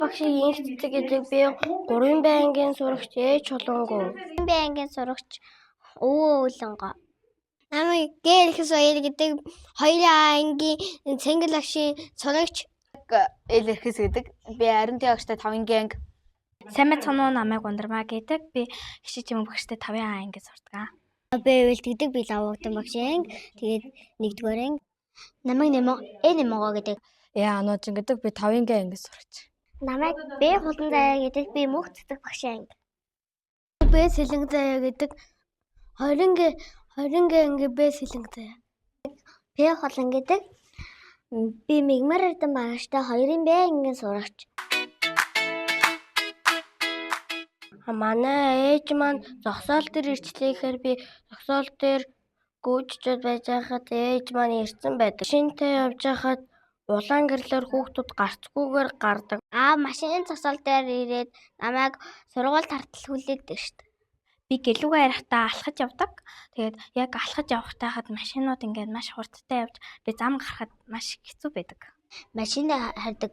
Багшийг Энх Цэцэг гэдэг. Би 3 Б ангийн сурагч Э Чулуунгүн. Б ангийн сурагч Өвөө Өвлөнгөө. Намайг Гэлхэс Баяр гэдэг 2 А ангийн Цэнгэл агшийн сурагч. Элэрхэс гэдэг. Би Ариун агштай 5 анги. Сайн байцгаана уу, намайг Ундрмаа гэдэг. Би хишиг чимэг багштай 5 А ангид сурдаг. Би үлддэг би лавгдан багш анги. Тэгээд 1-р анги. Намайг Нэмэг Э Нэмэгоо гэдэг. Э Ануужин гэдэг. Би 5 анги сурагч. Намайг Б Хулан заяа гэдэг. Би мөх цэцэг багш анги. Б Сэлэнг заяа гэдэг. 20 20 анги Б Сэлэнг заяа. П Хулан гэдэг. Би Мигмар Эрдэнэ багштай 2 Б ангийн сурагч. Манай ээж маань зогсоол дээр ирчлээ гэхээр би зогсоол дээр гүйжчихэд байж байхад ээж маань ирсэн байдаг. Шинтэй явж байхад улаан гэрлээр хүүхдүүд гарцгүйгээр гардаг. Аав машины зогсоол дээр ирээд намайг сургууль тартал хүлээдэг шүү дээ. Би гэлүүгээ ярихдаа алхаж явдаг. Тэгээд яг алхаж явахтай хад машинууд ингээд маш хурдтай явж би зам гарахад маш хэцүү байдаг. Машины хардаг.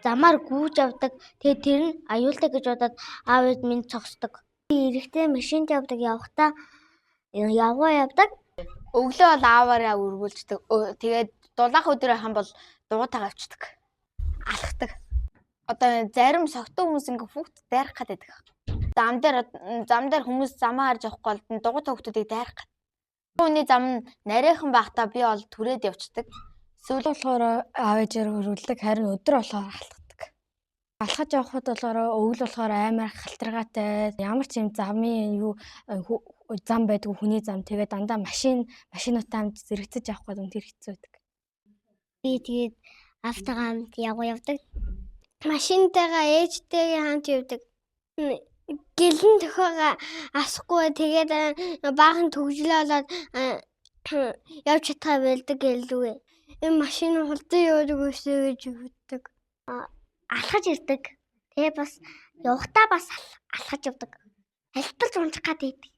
Замаар гүйж явдаг. Тэгээд тэр нь аюултай гэж бодоод аав ээж минь цогсдог. Би эрэхтэй машинд явдаг явахдаа явгаа явдаг. Өглөө бол ааваараа өргүүлждэг. Тэгээд дулаах өдөр байх юм бол дугуйтайгаа авчдаг. Алхдаг. Одоо зарим согтуу хүмүүс ингээ хүүхд дайрах гэдэг. Зам дээр хүмүүс замаа харж явахгүй бол дугуйтай хүүхдүүдийг дайрах гэдэг. Хүний зам нь нарийнхан байхдаа би бол түрээд явцдаг. Эсвэл болохоор аав ээжээр хөрвүүлдэг, харин өдөр болохоор алхдаг. Алхаж явхад болохоор өвөл болохоор амар халтаргаатай, ямар ч юм замын юу зам байдгүй, хүний зам. Тэгээд дандаа машинуудтай хамт зэрэгцэж явах гэдэг нь тэр хэцүү байдаг. Би тэгээд автогаа хамт явгаа явдаг. Машинтайгаа ээжтэйгээ хамт явдаг. Гэлэн төхөөгөө асахгүй тэгээд баахан төгжлөө болоод явж чадхаа байлдаг гэлдүгэ. Энэ машин хурдан явдаг өсөө гэж боддог. Алхаж ирдэг. Тэгээ бас явхдаа бас алхаж явдаг. Альтарч унчих гад байдаг.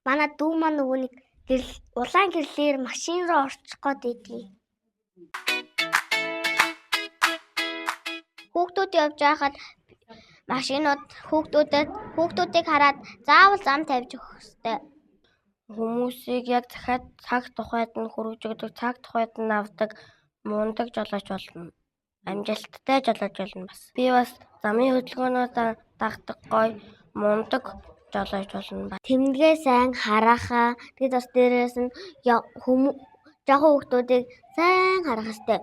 Манай дүү маань нөгөө нэг гэрэл улаан гэрлээр машин руу орчих гээд байдаг. Хүүхдүүд явж байхад машинууд хүүхдүүдийг хараад заавал зам тавьж өгөх ёстой. Хүмүүсийг яг захиад цаг тухайд нь хүргэж өгдөг, цаг тухайд нь авдаг мундаг жолооч болно. Амжилттай жолооч болно бас. Би бас замын хөдөлгөөнөө дагдаг гоё мундаг жолооч болно. Тэмдгээ сайн харахаа. Тэгээд бас дээрээс нь жоохон хүүхдүүдийг сайн харах ёстой.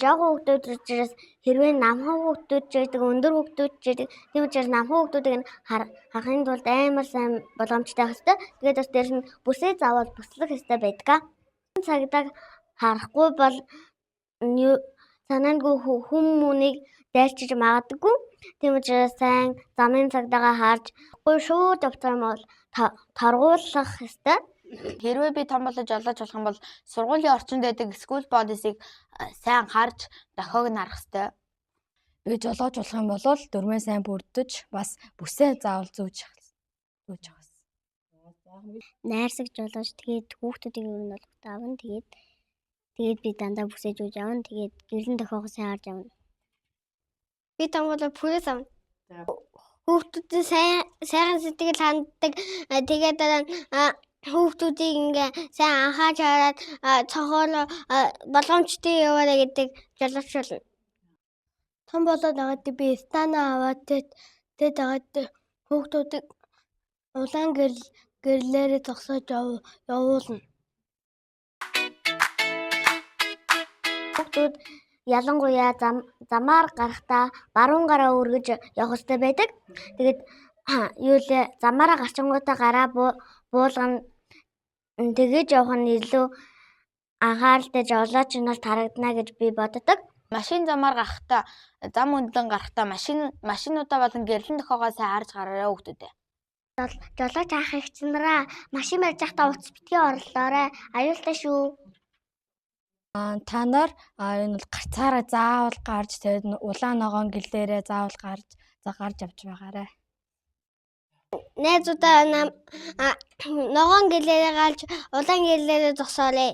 Жоохон хүүхдүүд учраас хэрвээ намхан хүүхдүүд ч гэдэг өндөр хүүхдүүд ч гэдэг тийм учраас намхан хүүхдүүдийг нь харахын тулд амар сайн болгоомжтой байх ёстой. Тэгээд бас дээрээс нь бүсээ заавал бүслэх ёстой байдаг. Цагдаа харахгүй бол санаандгүй хүн мүнийг дайрчиж магадгүй. Тийм учраас сайн замын цагдаагаа харж шууд явчих юм бол торгуулах ёстой. Хэрвээ би том болож жолооч болох юм бол сургуулийн орчинд байдаг school policy-г сайн харж дохиог нь харах ёстой. Би жолооч болох юм бол дөрмөө сайн бүрдэж бас бүсээ заавал зүүж явах. Найрсаг жолооч тэгээд хүүхдүүдийг ер нь бол авна. Тэгээд би дандаа бүсээ зүүж явна. Тэгээд гэрлийн дохиогоо сайн харж явна. Би том болоод пүрэс авна. Хүүхдүүдийн сайхан сэтгэл ханддаг. Тэгээд хүүхдүүдийг ингээ сайн анхаарч хараад цохоор болгоомжтой яваарай гэдэг жолооч болно. Том болоод агаад би стана аваад тэгээд агаад хүүхдүүдийг улаан гэрлээрээ зогсоож явуулна. Хүүхдүүд ялангуяа замаар гарахдаа баруун гараа өргөж явах ёстой байдаг. Тэгээд юу лээ замаараа гарчингуутаа гараа буулгана. Тэгэж явах нь илүү анхааралтай жолооч нарт харагдана гэж би боддог. Машин замаар гарахдаа зам өндлөн гарахдаа машинуудаа болон гэрлэн дохиогоо сайн харж гараарай хүүхдүүдээ. Жолооч ах эгч нараа машин барьж байхдаа утас битгий орлоорой. Аюултай шүү. Та нар энэ бол гарцаараа заавал гарч тэгээд улаан ногоон гэлээрээ заавал гарч явж байгаарай. Найзуудаа ногоон гэлээрээ гарч улаан гэлээрээ зогсоорой.